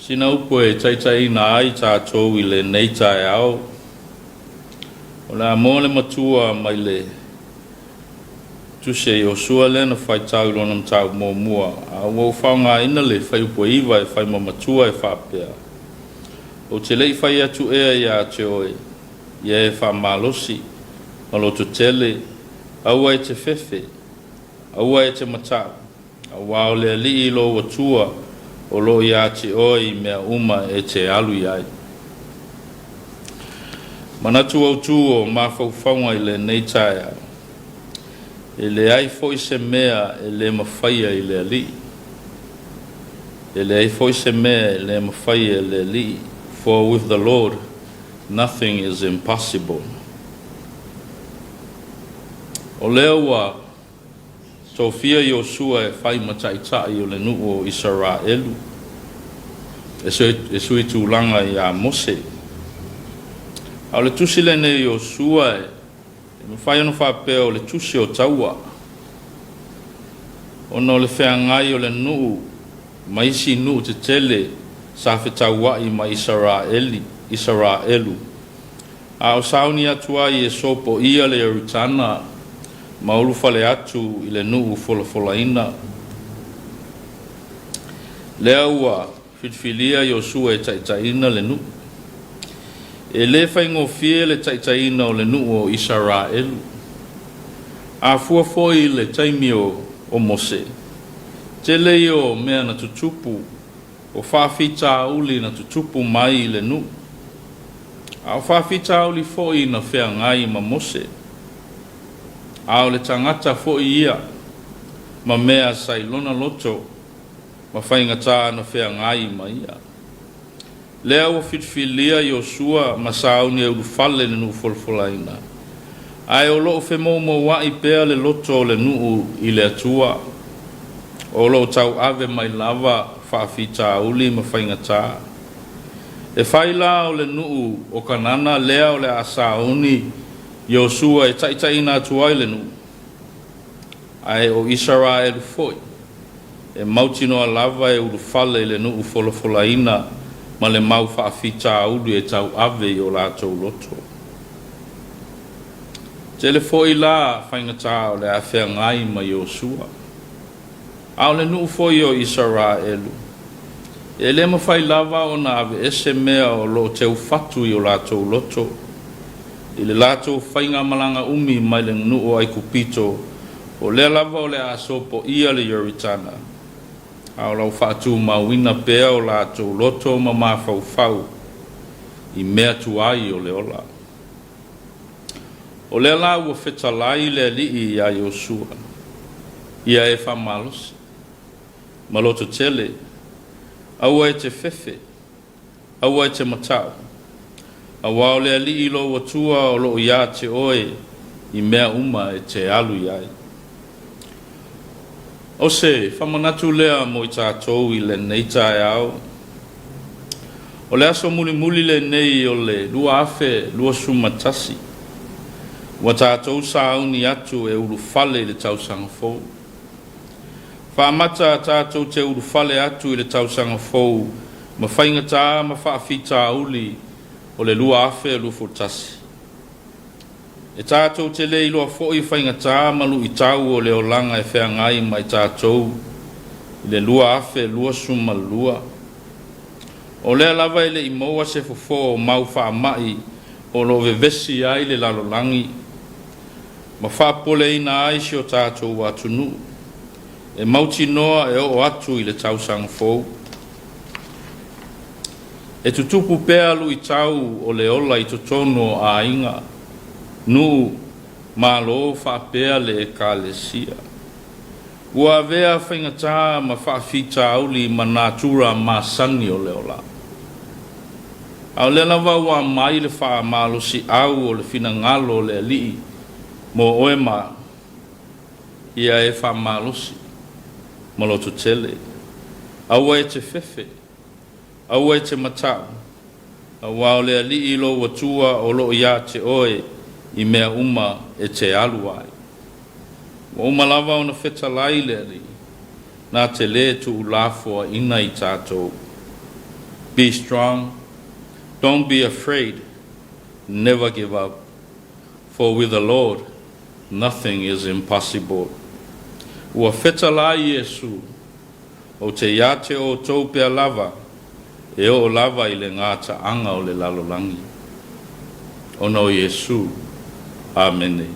Sina upu e taitaiina ai tatou i lenei taeao, o le a moa le matua mai le Tusi a Iosua lea na faitau i lona mataupu muamua, a ua ou faaaogaina le fuaiupu e 9 e fai ma matua e faapea, Ou te le i fai atu ea ia te oe, ia e faamalosi, ma lototele, aua e te fefe, aua e te matau, Aua o le Alii lou Atua o lo o ia te oe i mea uma e te alu i ai. Manatu autu o mafaufauga i lenei taeao, e leai foi se mea e le mafaia i le Alii. E leai foi se mea e le mafaia e le Alii, for with the Lord nothing is impossible. O lea ua Tofia Iosua e fai ma taitai o le nuu o Isaraelu, e sui tulaga ia Mose. A o le tusi lenei o Iosua e mafai ona faapea o le tusi o taua, ona o le feagai o le nuu ma isi nuu tetele sa fetauai ma Isaraelu. A o sauni atu ai e sopoia le Ioritana ma ulufale atu i le nuu folafolaina. Lea ua filifilia Iosua e taitaiina le nuu. E le faigofie le taitaiina o le nuu o Isaraelu. A fua foi i le taimi o Mose, tele ia o mea na tutupu o faafitauli na tutupu mai i le nuu, a o faafitauli foi na feagai ma Mose, a o le tagata foi ia ma mea sa i lona loto ma faigata na feagai ma ia. Lea ua filifilia Iosua ma sauni e ulufale le nuu folafolaina, ae o lo o femoumoua'i pea le loto o le nuu i le Atua, o lo o tauave mai lava faafitauli ma faigata. E fai la o le nuu o Kanana lea o le a sauni Iosua e taitaiina atu ai le nuu, ae o Isaraelu foi, e mautinoa lava e ulufale i le nuu folafolaina ma le mau faafitauli e tauave i o latou loto. Tele foi la faigata o le a feagai ma Iosua. A o le nuu foi o Isaraelu, e le mafai lava ona aveese mea o lo o teufatu i o latou loto, i le latou faigamalaga umi mai le nuu o Aikupito, o lea lava o le a sopoia le Ioritana, a o lo o faatumauina pea o latou loto ma mafaufau i mea tuai o le ola. O lea la ua fetalai le Alii iā Iosua, ia e faamalosi, ma lototele, aua e te fefe, aua e te matau, aua o le Alii lou Atua o lo o ia te oe i mea uma e te alu i ai. O se faamanatu lea mo i tatou i lenei taeao. O le aso mulimuli lenei o le 2021, ua tatou sauni atu e ulufale i le tausaga fou. Faamata tatou te ulufale atu i le tausaga fou ma faigata ma faafitauli o le 2021. E tatou te le iloa foi faigata ma luitau o le olaga e feagai ma i tatou i le 2022. O lea lava e le i maua se fofo o mau faamai o lo o vevesi ai le lalolagi ma faapopoleina ai si o tatou atunuu, e mautinoa e oo atu i le tausaga fou. E tutupu pea luitau o le ola i totonu o aiga, nuu, Malo faapea le Ekalesia. Ua avea faigata ma faafitauli ma natura masani o le ola. A o lea lava ua aumai le faamalosiau o le finagalo o le Alii mo oe ma au, ia e faamalosi ma lototele. Aua e te fefe, aua e te matau, aua o le Alii lou Atua o lo o ia te oe i mea uma e te alu ai. Ua uma lava ona fetalai le Alii, na te lē tuulafoaina i tatou. Be strong, don't be afraid, never give up, for with the Lord nothing is impossible. Ua fetalai Iesu, Ou te ia te outou pea lava, e oo lava i le gataaga o le lalolagi. Ona o Iesu. Amene.